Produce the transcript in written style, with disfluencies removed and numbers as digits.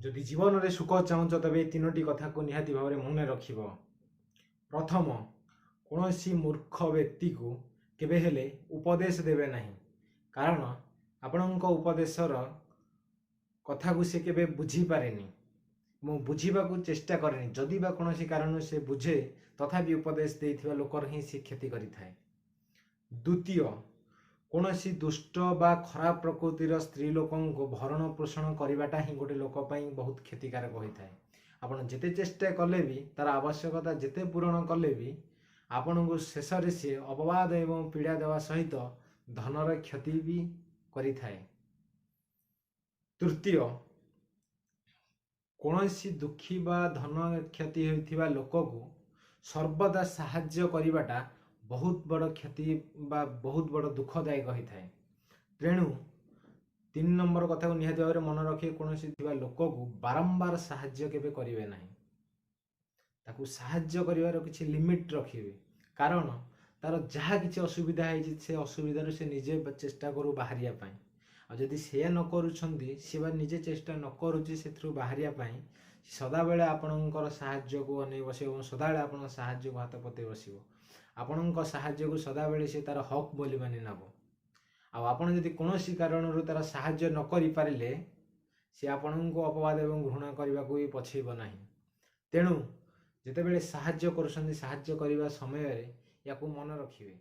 ଯଦି ଜୀବନରେ ସୁଖ ଚାହୁଁଛ, ତେବେ ଏ ତିନୋଟି କଥାକୁ ନିହାତି ଭାବରେ ମନେ ରଖିବ। ପ୍ରଥମ, କୌଣସି ମୂର୍ଖ ବ୍ୟକ୍ତିକୁ କେବେ ହେଲେ ଉପଦେଶ ଦେବେ ନାହିଁ, କାରଣ ଆପଣଙ୍କ ଉପଦେଶର କଥାକୁ ସେ କେବେ ବୁଝିପାରେନି ମୁଁ ବୁଝିବାକୁ ଚେଷ୍ଟା କରେନି। ଯଦି ବା କୌଣସି କାରଣରୁ ସେ ବୁଝେ, ତଥାପି ଉପଦେଶ ଦେଇଥିବା ଲୋକର ହିଁ ସେ କ୍ଷତି କରିଥାଏ। ଦ୍ୱିତୀୟ, କୌଣସି ଦୁଷ୍ଟ ବା ଖରାପ ପ୍ରକୃତିର ସ୍ତ୍ରୀ ଲୋକଙ୍କୁ ଭରଣ ପୋଷଣ କରିବାଟା ହିଁ ଗୋଟେ ଲୋକ ପାଇଁ ବହୁତ କ୍ଷତିକାରକ ହୋଇଥାଏ। ଆପଣ ଯେତେ ଚେଷ୍ଟା କଲେ ବି, ତାର ଆବଶ୍ୟକତା ଯେତେ ପୂରଣ କଲେ ବି, ଆପଣଙ୍କୁ ଶେଷରେ ସିଏ ଅପବାଦ ଏବଂ ପୀଡ଼ା ଦେବା ସହିତ ଧନର କ୍ଷତି ବି କରିଥାଏ। ତୃତୀୟ, କୌଣସି ଦୁଃଖୀ ବା ଧନ କ୍ଷତି ହୋଇଥିବା ଲୋକକୁ ସର୍ବଦା ସାହାଯ୍ୟ କରିବାଟା ବହୁତ ବଡ଼ କ୍ଷତି ବା ବହୁତ ବଡ଼ ଦୁଃଖଦାୟକ ହୋଇଥାଏ। ତେଣୁ 3 ନମ୍ବର କଥାକୁ ନିହାତି ଭାବରେ ମନେ ରଖି କୌଣସି ଥିବା ଲୋକକୁ ବାରମ୍ବାର ସାହାଯ୍ୟ କେବେ କରିବେ ନାହିଁ। ତାକୁ ସାହାଯ୍ୟ କରିବାର କିଛି ଲିମିଟ୍ ରଖିବେ, କାରଣ ତାର ଯାହା କିଛି ଅସୁବିଧା ହେଇଛି, ସେ ଅସୁବିଧାରୁ ସେ ନିଜେ ଚେଷ୍ଟା କରୁ ବାହାରିବା ପାଇଁ। ଆଉ ଯଦି ସେୟା ନ କରୁଛନ୍ତି ସେ ବା ନିଜେ ଚେଷ୍ଟା ନ କରୁଛି ସେଥିରୁ ବାହାରିବା ପାଇଁ, ସଦାବେଳେ ଆପଣଙ୍କର ସାହାଯ୍ୟକୁ ଅନେଇ ବସିବ ଏବଂ ସଦାବେଳେ ଆପଣଙ୍କ ସାହାଯ୍ୟକୁ ହାତ ପତେଇ ବସିବ। ଆପଣଙ୍କ ସାହାଯ୍ୟକୁ ସଦାବେଳେ ସେ ତାର ହକ୍ ବୋଲି ମାନି ନେବ। ଆଉ ଆପଣ ଯଦି କୌଣସି କାରଣରୁ ତାର ସାହାଯ୍ୟ ନ କରିପାରିଲେ, ସେ ଆପଣଙ୍କୁ ଅପବାଦ ଏବଂ ଘୃଣା କରିବାକୁ ବି ପଛେଇବ ନାହିଁ। ତେଣୁ ଯେତେବେଳେ ସାହାଯ୍ୟ କରୁଛନ୍ତି, ସାହାଯ୍ୟ କରିବା ସମୟରେ ୟାକୁ ମନେ ରଖିବେ।